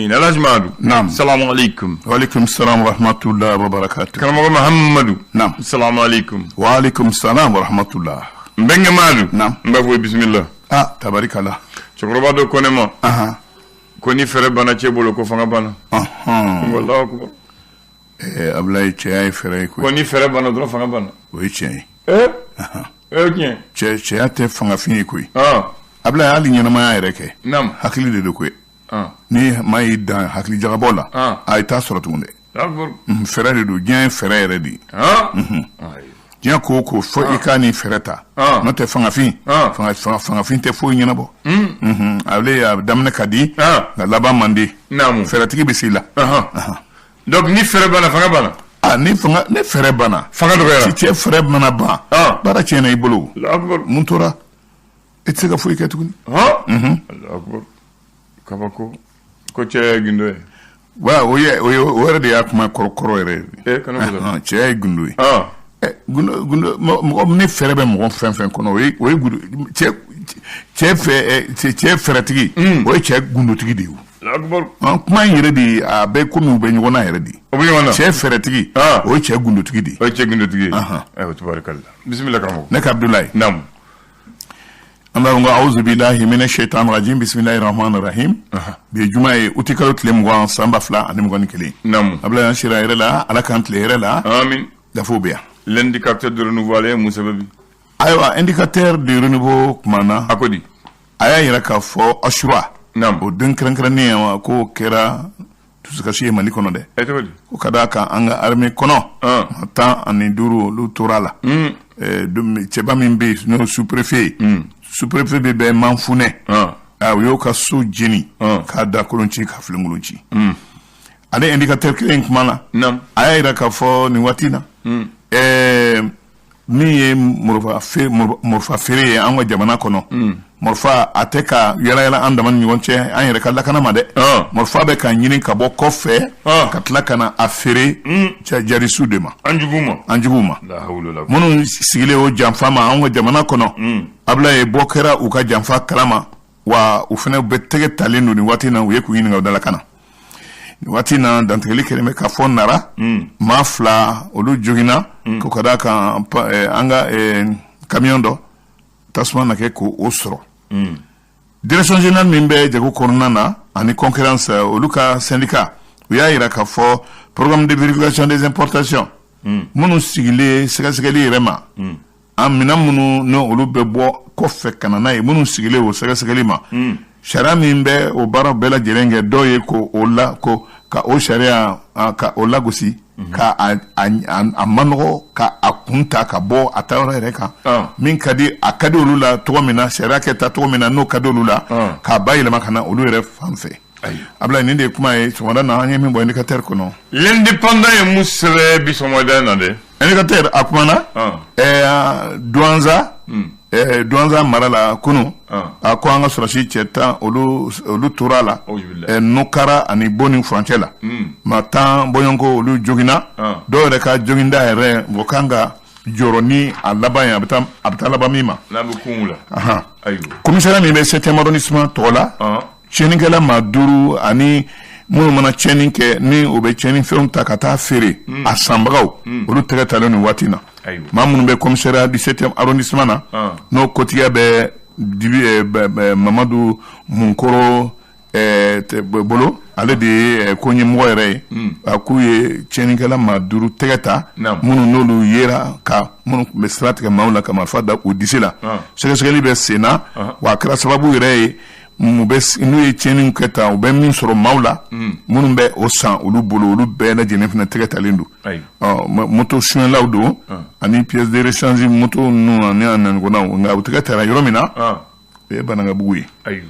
Alhaji Madu. Naam. Salamu alaikum. Wa alaikum salam wa rahmatulah wa barakatuh. Karamɔgɔ Mahamadu. Naam. Salamu alaikum. Wa alaikum salam wa rahmatulah. N bɛnkɛ Madu. Naam. N b'a fɔ bisimila. Ah, tabarikala. Cɛkɔrɔba dɔ ko ne ma. Ahan. Ko ni fɛɛrɛ banna cɛ bolo, ko fanga banna. Ɔhɔn. Allahu akbar. Abulayi, cɛya ye fɛɛrɛ ye Ko koyi. ni fɛɛrɛ banna dɔrɔn, fanga banna. O ye tiɲɛ ye. Eh? Eh, tiɲɛ. Cɛya tɛ fangafin ye koyi. Ah. Abulayi, hali ɲɛnamaya yɛrɛ kɛ. Naam. Hakili de don koyi. Ah. Ni maa y'i dan hakili jagabɔ la, Ah. a i t'a sɔrɔ tugun dɛ. Akbar. Fɛɛrɛ de don, diɲɛ ye fɛɛrɛ yɛrɛ de ye. Ah. Ayi. Diɲɛ ko o ko, fo i k'a ni fɛɛrɛ ta. Ah. N'o tɛ, fangafin. Ah. Fangafin tɛ foyi ɲɛnabɔ. Ale a daminɛ ka di. Ah. Nka laban man di. Naamu. Fɛɛrɛtigi bɛ se i la. Ahan. Donc ni fɛɛrɛ banna, fanga banna. Ah, ni fanga ni fɛɛrɛ banna. Fanga dɔgɔyara. Si cɛ fɛɛrɛ mana ban. Ah. Baara tiɲɛna i bolo. Allahu akbar. Mun tora? E tɛ se ka foyi kɛ tuguni. Han? Allahu akbar. Kabako. Ko cɛ ye gundo ye. Wa o ye o yɛrɛ de y'a kuma kɔrɔ kɔrɔ yɛrɛ ye. Eh, kana fɔ. Cɛya ye gundo ye. Ah. Gundo gundo, mɔgɔ ni fɛɛrɛ bɛ mɔgɔ fɛn fɛn kɔnɔ, o ye gundo cɛ fɛ cɛ fɛɛrɛtigi, o ye cɛ gundotigi de ye o. Allahu akbar. Kuma in yɛrɛ de ye, a bɛ komi u bɛ ɲɔgɔn na yɛrɛ de. O bɛ ɲɔgɔn na. Cɛ fɛɛrɛtigi, Ah. o ye cɛ gundotigi de ye. O ye cɛ gundotigi ye. Ayiwa, tabarikalla. Bisimila, karamɔgɔ. Ne ka Abdoulaye. Naamu. An b'a fɔ ko awuzu bilahi mina shaitan rajim, bisimilahi rahman rahim. Bi ye juma ye, uti kalo tile 20, san 2021. Naamu. Abdoulaye, an sira hɛrɛ la, Ala k'an tile hɛrɛ la. Amin. Gafew bɛ yan. L'indicateur de renouveau, ale ye mun sɛbɛn bi? Ayiwa, Indicateur de renouveau kuma na. A ko di? A y'a yira k'a fɔ Asura, Naamu. o don kɛrɛnkɛrɛnnen ye, k'o kɛra dusukasi ye Mali kɔnɔ dɛ. E, cogo di? Ko ka d'a kan, an ka armée kɔnɔ, Ah. maa 15, olu tora a la. Cɛba min bɛ yen, n'o ye sous-préfet ye, sous-préfet bɛ bɛn Manfunɛ. Ah. Ah, u y'o ka so jeni Ah. k'a da kolon ci, ka filenkolon ci. Ale Indicateur kelen in kuma na, Naamu. a y'a yira k'a fɔ nin waati in na, min ye morifa feere ye an ka jamana kɔnɔ, morifa a tɛ ka yala yala an dama ni ɲɔgɔn cɛ, an yɛrɛ ka lakana ma dɛ. Ah. Morifa bɛ ka ɲini ka bɔ kɔfɛ Ah. ka tila ka na a feere cɛ jarisiw de ma. An jugu ma. An juguw ma. La hawla la. Minnu sigilen o janfa ma an ka jamana kɔnɔ, Abulaye, bɔ kɛra u ka janfa kalama wa, u fana bɛ tɛgɛ talen don nin waati in na. U ye k'u ɲininka u da la ka na nin waati in na. Dantigɛli kɛlen bɛ ka fɔ Nara, maa fila, olu joginna, ko ka d'a kan an ka camion dɔ tasuma na kɛ k'o sɔrɔ. Direction générale min bɛ jago kɔnɔna na ani concurrence, olu ka syndicat, u y'a yira k'a fɔ programme de vérification des importations minnu sigilen sɛgɛsɛgɛli yɛrɛ ma, an minɛn minnu ni olu bɛ bɔ kɔfɛ ka na n'a ye, minnu sigilen o sɛgɛsɛgɛli ma, sariya min bɛ o baara bɛɛ lajɛlen kɛ, dɔw ye ko o la ko ka o sariya ka o lagosi, ka a manɔgɔ, ka a kun ta ka bɔ a taayɔrɔ yɛrɛ kan. Ah. Min ka di, a ka di olu la cogo min na, sariya kɛ ta cogo min na, n'o ka di olu la, Ah. k'a bayɛlɛma ka na olu yɛrɛ fan fɛ. Ayi. Abulayi, nin de ye kuma ye sɔgɔmada na, an ye min bɔ Indicateur kɔnɔ. L'Indépendant ye mun sɛbɛn bi sɔgɔmada in na dɛ? Indicateur a kumana Ah. Douentza mara la kunun. Ah. A ko an ka sɔrɔsi cɛ 10, olu tora a la. Auzubillahi. Nokara ani Boni furancɛ la, maa 10 bɔɲɔgɔnko, olu joginna. Ah. Dɔw yɛrɛ ka joginda yɛrɛ, mɔgɔ kan ka jɔrɔ ni a laban ye, a bɛ taa laban min ma. N'a bɛ kunw la. Ahan. Ayiwa. Commissariat min bɛ 7e arrondissement tɔgɔ la, Ah. tiɲɛnikɛla maa duuru ani minnu mana tiɲɛni kɛ, ni u bɛ tiɲɛnifɛnw ta ka taa feere a sanbagaw, olu tɛgɛ talen nin waati in na. Ayiwa. Maa minnu bɛ commissariat du 7e arrondissement na, Ah. n'o kotigiya bɛ dibi Mamadu Munkoro bolo, ale de ye ko ɲɛmɔgɔ yɛrɛ ye, a k'u ye tiɲɛnikɛla maa duuru tɛgɛ ta, Naamu. minnu n'olu yera ka minnu tun bɛ sira tigɛ maaw la ka marifa da u disi la. Ah. Sɛgɛsɛgɛli bɛ sen na. Ah. Wa a kɛra sababu yɛrɛ ye, mun bɛ n'u ye tiɲɛniw kɛ tan, u bɛ min sɔrɔ maaw la, minnu bɛ o san olu bolo, olu bɛɛ lajɛlen fana tɛgɛ talen don. Ayiwa. Ɔ, moto suɲɛlaw don ani pièce de rechange moto ninnu ani a ɲɔgɔnnaw. Nka u tɛgɛ tara yɔrɔ min na, Ah. o ye Banankabugu ye. Ayiwa.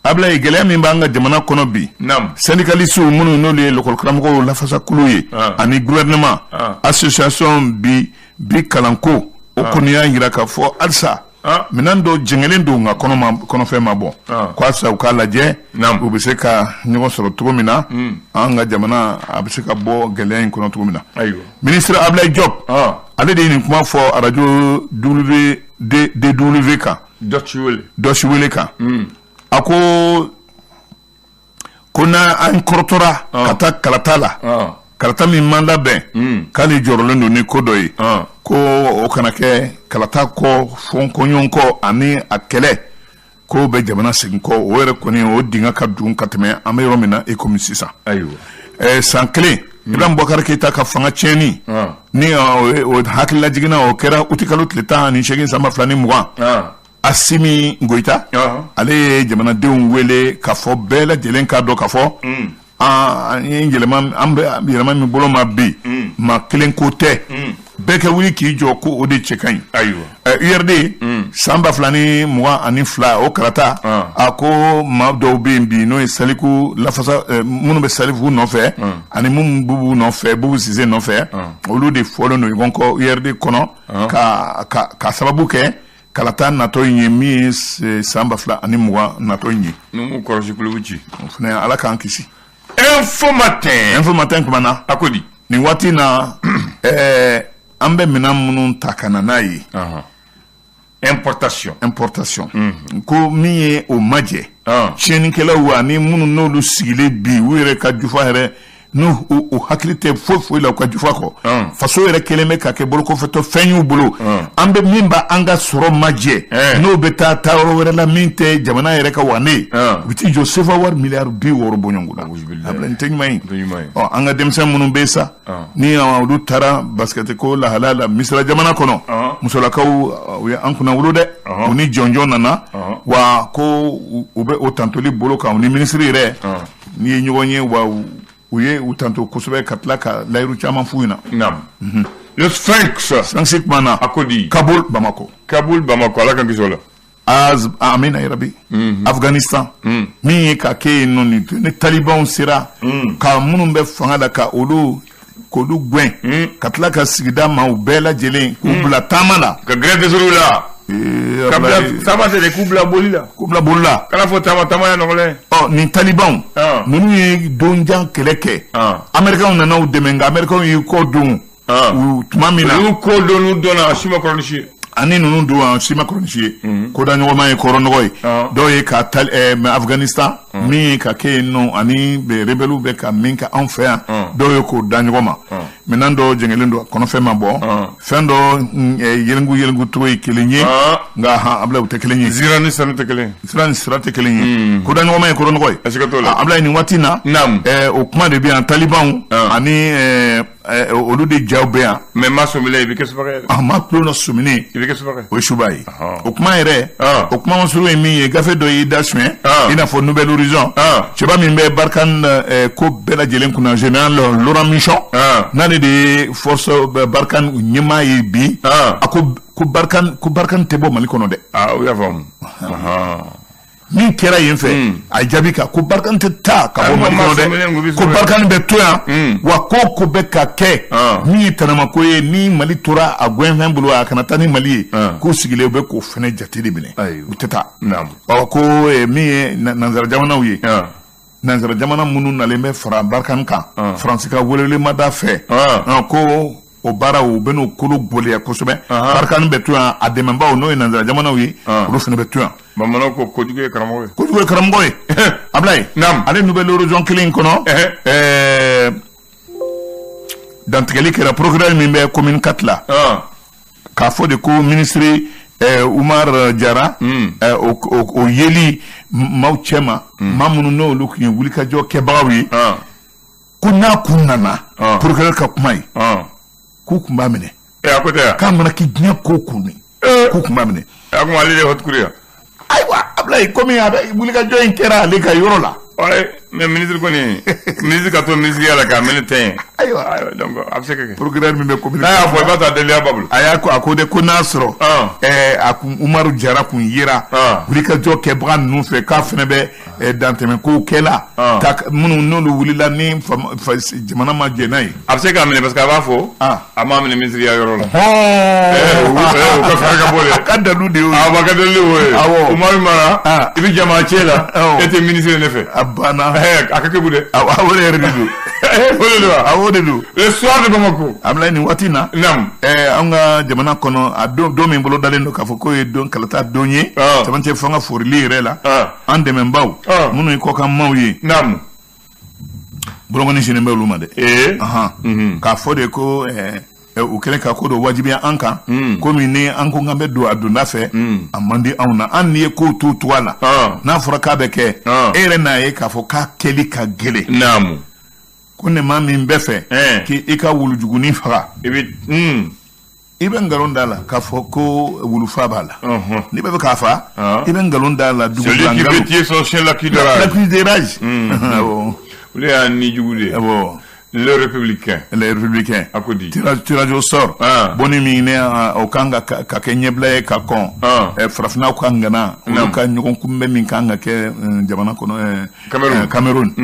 Abulayi, gɛlɛya min b'an ka jamana kɔnɔ bi, Naamu. syndicalistes minnu n'olu ye lekɔlikaramɔgɔw lafasakulu ye Ah. ani gouvernement, Ah. association bi kalanko, o kɔni y'a yira k'a fɔ halisa Ah. minɛn dɔ jɛngɛlen don, nka kɔnɔ ma kɔnɔfɛn ma bɔ. Ah. Ko halisa u k'a lajɛ, Naamu. u bɛ se ka ɲɔgɔn sɔrɔ cogo min na, an ka jamana a bɛ se ka bɔ gɛlɛya in kɔnɔ cogo min na. Ayiwa. Ministre Ablaye Diop, Ah. ale de ye nin kuma fɔ arajo W DW kan. Dɔ ci wele. Dɔ si wele kan. A ko Ko n'an kɔrɔtɔra ka taa kalata la, kalata min man labɛn, k'ale jɔrɔlen don ni ko dɔ ye, ko o kana kɛ kalata kɔ fɔnkɔɲɔgɔn kɔ ani a kɛlɛ ko bɛ jamana segin kɔ. O yɛrɛ kɔni, o dingɛ ka dun ka tɛmɛ an bɛ yɔrɔ min na i komi sisan. San kelen Ibrahim Boubacar Keïta ka fanga tiɲɛni ni o hakililajiginna, o kɛra utikalo tile 18 san 2020. Assimi Goïta, ale ye jamanadenw wele k'a fɔ bɛɛ lajɛlen k'a dɔn k'a fɔ an ye yɛlɛma, an bɛ yɛlɛma min bolo ma bi, maa kelen ko tɛ, bɛɛ ka wuli k'i jɔ, ko o de cɛ ka ɲi. URD, san 2022, o kalata, a ko maa dɔw bɛ yen bi, n'o ye Saliku lafasa, minnu bɛ Salifu nɔfɛ ani minnu Bubu nɔfɛ, Bubu Sise nɔfɛ, olu de fɔlen don ɲɔgɔn kɔ URD kɔnɔ ka sababu kɛ kalata natɔ in ye, min ye san 2020 natɔ in ye. N'u kɔlɔsi kulo ci. O fana, Ala k'an kisi. Info Matin. Info Matin kuma na. A ko di? Nin waati na, an bɛ minɛn minnu ta ka na n'a ye. Importation. Importation. Ko min ye o majɛ, tiɲɛnikɛlaw ani minnu n'olu sigilen bi, u yɛrɛ ka jufa yɛrɛ, n'u u hakili tɛ foyi foyi la u ka jufa kɔ, faso yɛrɛ kɛlen bɛ ka kɛ bolokɔfɛtɔ fɛn y'u bolo. An bɛ min b'an ka sɔrɔ majɛ, n'o bɛ taa taa yɔrɔ wɛrɛ la min tɛ jamana yɛrɛ ka wande ye, u bɛ t'i jɔ sefa wari miliyari 60 bɔɲɔgɔnko la. A bila nin tɛ ɲuman ye. Ɔ, an ka denmisɛn minnu bɛ sa, ni olu taara basket ko lahala la Misira jamana kɔnɔ, musolakaw u ye an kunna wolo dɛ, u ni jɔnjɔn nana wa, ko u bɛ o tantoli bolo kan, u ni minisiri yɛrɛ n'i ye ɲɔgɔn ye wa, u ye u tanto kosɛbɛ ka tila ka layiru caman f'u ɲɛna. Naam. Le Sphinx. Sphinx kuma na. A ko di? Kaboul, Bamako. Kaboul, Bamako, Ala k'an kisi o la. Az amina yarabi. Afghanistan, min ye ka kɛ yen nɔ, ni talibanw sera ka minnu bɛ fanga la, ka olu k'olu gɛn, ka tila ka sigida maaw bɛɛ lajɛlen k'u bila taama la. Ka grève des la. Ka bila taama tɛ dɛ, k'u bila boli la. K'u bila boli la. Kana fɔ taama, taama ya nɔgɔlen. Ɔ, nin talibanw ninnu ye donjan kɛlɛ kɛ, Amɛrikɛnw nana u dɛmɛ, nka Amɛrikɛnw y'i kɔ don u tuma min na. U y'u kɔ don, n'u donna, a si ma kɔrɔ ni si ye. Ani ninnu don, a si ma kɔrɔ ni si ye, koda ɲɔgɔnma ye kɔrɔ nɔgɔ ye. Dɔw ye ka mɛ Afghanistan, min ye ka kɛ yen nɔ, ani rebelles bɛ ka min kɛ anw fɛ yan, dɔw ye k'o da ɲɔgɔn ma. Minɛn dɔw jɛngɛlen don, kɔnɔfɛn ma bɔ, fɛn dɔ yelengu yelengu cogo ye kelen ye, nka han, Abulayi, u tɛ kelen ye. Zira ni sanu tɛ kelen. Sira ni sira tɛ kelen ye, koda ɲɔgɔnma ye kɔrɔ nɔgɔ ye. Siga t'o la. Abulayi, nin waati in na, o kuma de bɛ yan, talibanw ani olu de jaw bɛ yan. Mais ma sɔmina, i bɛ kɛ subaga ye. A ma tulo na sɔminen. I bɛ kɛ subaga ye. O ye suba ye. O kuma yɛrɛ, o kuma masuru ye min ye, gafe dɔ y'i da suɲɛ, i n'a fɔ Nouvel Horizon. Cɛba min bɛ Barkhane ko bɛɛ lajɛlen kunna, général Laurent Michon, n'ale de ye force Barkhane ɲɛmaa ye bi, a ko Barkhane tɛ bɔ Mali kɔnɔ dɛ. Ah, o y'a faamu. Min kɛra yen fɛ, a ye jaabi kan ko Barkhane tɛ taa ka bɔ Mali kɔnɔ dɛ, ko Barkhane bɛ to yan wa, ko ko bɛ ka kɛ min ye tanamako ye, ni Mali tora a gɛnfɛn bolo, a kana taa ni Mali ye, k'u sigilen u bɛ k'o fɛnɛ jate de minɛ, u tɛ taa. Ɔ, ko min ye nanzara jamanaw ye, nanzara jamana minnu nalen bɛ fara Barkhane kan Faransi ka welewelemada fɛ, ko o baaraw u bɛ n'o kolo gɛlɛya kosɛbɛ. Barkhane bɛ to yan, a dɛmɛbaaw, n'o ye nanzara jamanaw ye, olu fana bɛ to yan. Bamananw ko kojugu ye karamɔgɔ ye. Kojugu ye karamɔgɔ ye. Abulayi, ale Nouvel Horizon kelen in kɔnɔ, dantigɛli kɛra procureur min bɛ commune 4 la, k'a fɔ de ko ministre Umar Jara, o yeli maaw cɛma, maa minnu n'olu tun ye wulikajɔ kɛbagaw ye, ko n'a kun nana procureur ka kuma ye, k'u kun b'a minɛ. A ko tɛ. K'a mana kɛ diɲɛ ko kun ni, k'u kun b'a minɛ. A ko ale de ye haute cour ya. Ayiwa Abulayi, komi a bɛ wulikajɔ in kɛra ale ka yɔrɔ la. Mais ministre kɔni, ministre ka to ministre la k'a mɛnɛ tɛ yen. Ayiwa. Donc a bɛ se ka kɛ. Procureur min bɛ commune. N'a y'a fɔ, i b'a ta deliya b'a bolo. A y'a ko, a ko de ko n'a sɔrɔ a kun Umaru Jara kun yera wulikajɔ kɛbaga ninnu fɛ, k'a fana bɛ dantɛmɛ kow kɛla ka minnu n'olu wulila ni jamana ma jɛn n'a ye. A bɛ se k'a minɛ parce que a b'a fɔ a m'a minɛ ministre ya yɔrɔ la. O ka fɛɛrɛ ka bɔ dɛ. A ka dalu de y'o ye. A ka dalu de y'o ye. Awɔ. Umaru Mara, i bɛ jama cɛ la, e tɛ ministre ye ne fɛ. A banna. A ka kegu dɛ. Awɔ, o de yɛrɛ de don. O de don wa? Awɔ, o de don. Le Soir de Bamako. Abulayi, nin waati in na. An ka jamana kɔnɔ, a don min bolo dalen don k'a fɔ k'o ye don kalata don ye. Cɛmancɛ fanga forili yɛrɛ la. An dɛmɛbaw minnu ye kɔkanmaw ye. Bolokɔni sinnen bɛ olu ma dɛ. Ee. K'a fɔ de ko u kɛlen ka ko dɔ wajibiya an kan, komi ni an ko k'an bɛ don a donda fɛ, a man di anw na. An n'i ye kow to cogoya la, n'a fɔra k'a bɛ kɛ, e yɛrɛ n'a ye k'a fɔ k'a kɛli ka gɛlɛn. Ko ni maa min bɛ fɛ k'i ka wulujugunin faga, i bɛ i bɛ nkalon da la k'a fɔ ko wulufa b'a la. N'i bɛ fɛ k'a fa, i bɛ nkalon da la. Dugu. Celui qui veut tuer son chien l'accuse de rage. L'accuse de rage. Awɔ. Olu y'a ni jugu de ye. Awɔ. Le Républicain. Les Républicains. A ko di. Tirage au sort. Bonni min ne o kan ka kɛ ɲɛbila ye ka kɔn. Farafinnaw ka ŋana. Olu ka ɲɔgɔn kunbɛn min kan ka kɛ jamana kɔnɔ. Cameroun. Cameroun.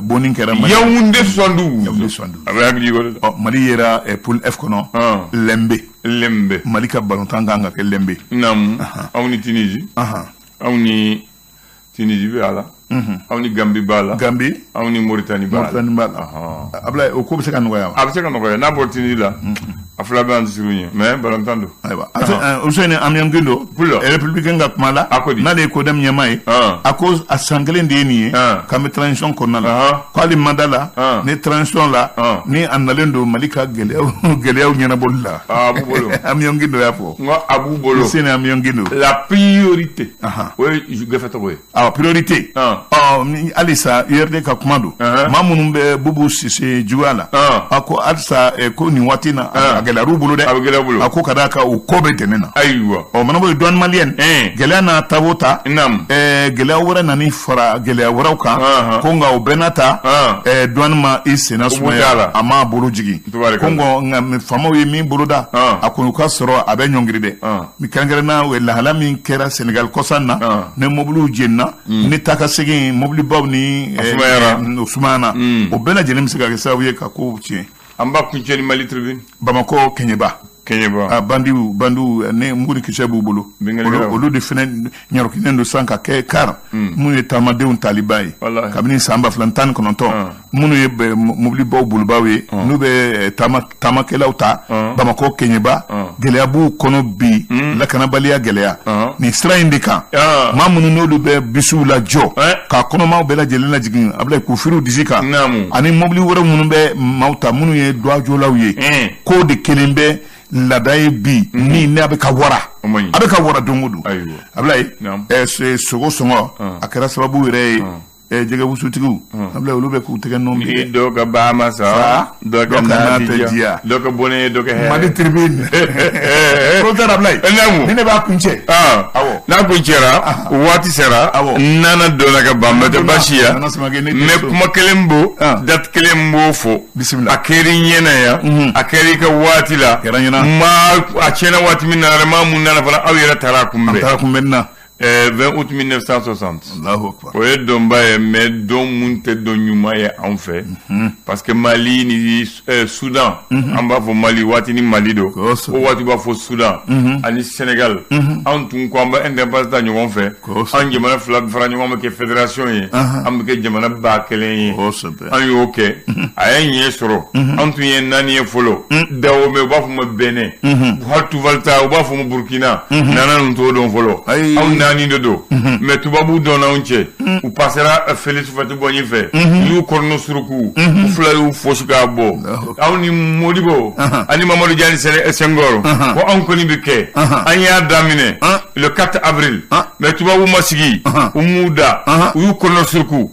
Bonni kɛra Mali. Yaoundé 72. Yaoundé 72. A bɛ hakili jigin o de la. Ɔ, Mali yera poule F kɔnɔ. Lembe. Lembe. Mali ka balontan kan ka kɛ Lembe. Naamu. Aw ni Tunisie. Aw ni Tunisie bɛ a la. Aw ni Gambie b'a la. Gambie. Aw ni Mauritanie b'a la. Mauritanie b'a la. Ablaye, o ko bɛ se ka nɔgɔya wa? A bɛ se ka nɔgɔya n'a bɔra Tunisie la. A fila bɛ an tɛ siran ɲɛ, mais balontan don. Ayiwa, Useyini Amion Gindo, Républicain ka kuma la, A ko di? N'ale ye CODEM ɲɛmaa ye, a ko a san kelen de ye nin ye k'an bɛ transition kɔnɔna la, k'ale ma da la ni transition la ni a nalen don Mali ka gɛlɛyaw ɲɛnabɔli la. A b'u bolo. Amion Gindo y'a fɔ. N ko a b'u bolo. Useyini Amion Gindo. La priorité. O ye gafe tɔgɔ ye. Awɔ, priorité. Ɔ, halisa URD ka kuma don. Maa minnu bɛ Bubu Sise juguya la. A ko halisa ko nin waati na a gɛlɛyar'u bolo dɛ. A bɛ gɛlɛya u bolo. A ko ka d'a kan u ko bɛ dɛmɛ na. Ayiwa. Ɔ, mana bɔ yen, Douane malienne. Gɛlɛya n'a taabolo ta. Gɛlɛya wɛrɛ nana fara gɛlɛya wɛrɛw kan. Ko nka o bɛɛ n'a ta. Douane ma i senna sumaya, a m'a bolo jigin. Ko nka faamaw ye min boloda. A ko u ka sɔrɔ a bɛ ɲɔngiri dɛ. Kɛrɛnkɛrɛnna o ye lahala min kɛra Senegal kɔsa na, ni mobiliw jenina, ni taa ka segin mobilibaw ni o sumayara, o bɛɛ lajɛlen bɛ se ka kɛ sababu ye ka kow tiɲɛ. An b'a kuncɛ ni Mali Tribune. Bamakɔ Kɛɲɛba. Kɛɲɛba. Bandiw ni mugu ni kisɛ b'u bolo. Olu de fana ɲarokinen don sisan ka kɛ kar minnu ye taamadenw taliba ye kabini san 2019, minnu ye mobilibaw bolibaw ye, n'u bɛ taamakɛlaw ta Bamakɔ Kɛɲɛba, gɛlɛya b'u kɔnɔ bi, lakanabaliya gɛlɛya nin sira in de kan. Maa minnu n'olu bɛ bisiw lajɔ ka kɔnɔmaw bɛɛ lajɛlen lajigin, a bila k'u firiw disi kan, ani mobili wɛrɛ minnu bɛ maaw ta, minnu ye duwajɔlaw ye, k'o de kelen bɛ laada ye bi ni n'a bɛ ka wara, a bɛ ka wara don o don. Ablaye, sogo sɔngɔ a kɛra sababu yɛrɛ ye. Jɛgɛ wusutigiw, Ablaye, olu bɛ k'u tɛgɛ nɔ bi. Dɔw ka ba ma sa, dɔw ka na tɛ diya, dɔw ka bɔnɛ ye, dɔ ka hɛrɛ. Mali Tribune. Professeur Ablaye, ni ne b'a kuncɛ. Awɔ. N'a kuncɛra, waati sera. Awɔ. Nana donna ka ban, mais tɛ baasi ya. Mais kuma kelen b'o, date kelen b'o fɔ. Bisimila. A kɛra i ɲɛna yan, a kɛra i ka waati la. Kɛra ɲɛna. Maa a tiɲɛna waati min na, maa mun nana fana, aw yɛrɛ taara a kunbɛn. An taara kunbɛn na. 20 août 1960. Allahu akbar. O ye donba ye, mais don mun tɛ don ɲuman ye anw fɛ. Parce que Mali ni Soudan, an b'a fɔ Mali waati ni Mali don. O waati b'a fɔ Soudan ani Sénégal. Anw tun ko an bɛ indépendance ta ɲɔgɔn fɛ. An jamana fila bɛ fara ɲɔgɔn bɛ kɛ fédération ye. An bɛ kɛ jamana ba kelen ye. An y'o kɛ. A ye ɲɛ sɔrɔ. An tun ye naani ye fɔlɔ. Dahomey u b'a fɔ ma Benin. Haute-Volta u b'a fɔ ma Burkina. Nana ninnu t'o dɔn fɔlɔ. Aw naani de don. Mais tubabuw dɔnna anw cɛ. U passera Félix Houphouët-Boigny fɛ. U y'u kɔnɔ suruku. U fila y'u fosi k'a bɔ. Aw ni Modibo ani Mamadou Dia ni Senghor. Ko anw kɔni bɛ kɛ. An y'a daminɛ le 4 avril. Mais tubabuw ma sigi. U m'u da. U y'u kɔnɔ suruku.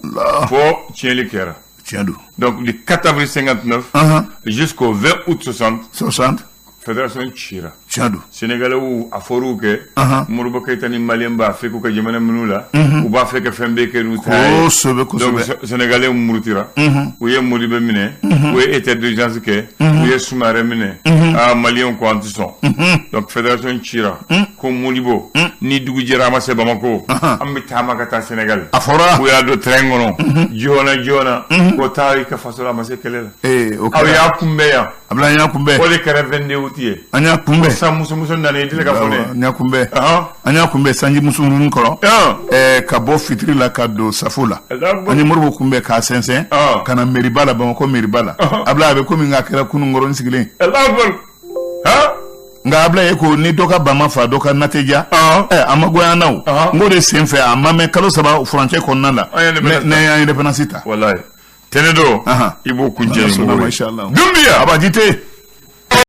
Fo tiɲɛli kɛra. Tiɲɛ don. Donc du 4 avril 59 jusqu'au 20 août 60. 60. Fédération cira. Tiɲɛ don. Sénégalais a fɔr'u kɛ. Modibo Keïta ni Malien b'a fɛ k'u ka jamana minnu la. U b'a fɛ ka fɛn bɛɛ kɛ n'u ta ye. Kosɛbɛ kosɛbɛ. Donc Sénégalais murutira. U ye Modibo minɛ. U ye état d'urgence kɛ. U ye Soumaré minɛ. Ah, Malien ko an tɛ sɔn. Donc fédération cira. Ko Modibo ni dugu jɛra a ma se Bamako. An bɛ taama ka taa Sénégal. A fɔra. U y'a don train kɔnɔ. Joona joona. Ko taa i ka faso la, a ma se kɛlɛ la. Ee, o Aw kɛra. y'a kunbɛn yan. Ablaye, an y'a kunbɛn. O de kɛra 22 août ye. An y'a kunbɛn. San musomuso nana i tɛ se ka fɔ ne. An y'a kunbɛn. An y'a kunbɛn sanji musonin kɔrɔ. Ka bɔ fitiri la ka don safo la. An ye Modibo kunbɛn k'a sɛnsɛn. Ka na meriba la, Bamakɔ meriba la. Ablaye, a bɛ komi a kɛra kunun kɔrɔ n sigilen. Nka Ablaye ko ni dɔ ka ba ma fa, dɔ ka na tɛ diya. A ma goya an na o. N k'o de sen fɛ a ma mɛn kalo 3 furancɛ kɔnɔna la. Ne y'an indépendance ta. Walayi. Tɛnɛ don, Ahan. i b'o kuncɛ Ala ni sɔnna mɔgɔw ma, ye. inshallah. Dunbiya. Abba Jite.